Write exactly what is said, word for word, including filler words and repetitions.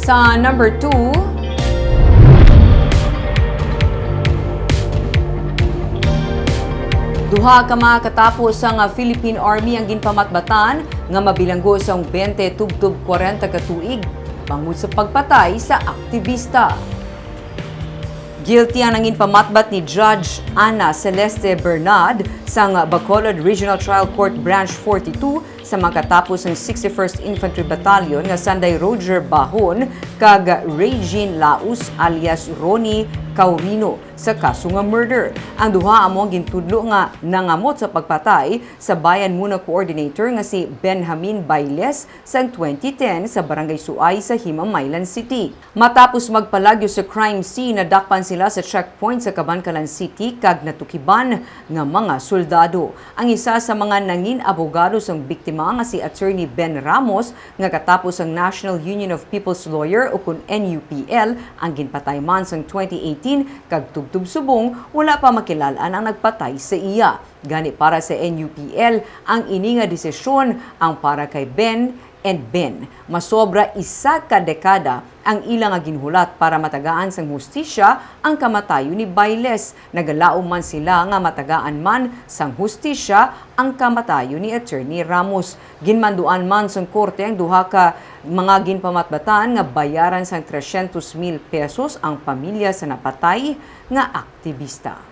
Sa number two, duha ka mga katapo sang Philippine Army ang ginpamatbatan nga mabilanggo sang twenty tubtob kwarenta ka tuig bangod sa pagpatay sa aktibista. Guilty ang nanginpamatbat ni Judge Ana Celeste Bernard sang Bacolod Regional Trial Court Branch forty-two sa mga katapo sang sixty-first Infantry Battalion nga sanday Roger Bahon kag Regine Laus alias Ronnie Caurino sa kaso nga murder. Ang duha amo ang gintudlo nga nangamot sa pagpatay sa Bayan Muna Coordinator nga si Benjamin Bailes sang twenty ten sa Barangay Suay sa Himamaylan City. Matapos magpalagyo sa crime scene, nadakpan sila sa checkpoint sa Kabankalan City kag natukiban nga mga soldado. Ang isa sa mga nangin abogado sang biktima nga si Attorney Ben Ramos, nga katapo sang National Union of People's Lawyer o kun N U P L, ang ginpatay man sang twenty eighteen kag tubtob subong wala pa makilal-an ang nagpatay sa iya. Gani para sa N U P L, ang ini nga desisyon ang para kay Ben and Ben. Masobra isa ka dekada ang ila nga ginhulat para matagaan sang hustisya ang kamatayon ni Bailes. Nagalaom man sila nga matagaan man sang hustisya ang kamatayon ni Attorney Ramos. Ginmanduan man sang korte ang duha ka mga ginpamatbatan nga bayaran sang trescientos mil pesos ang pamilya sa napatay nga aktibista.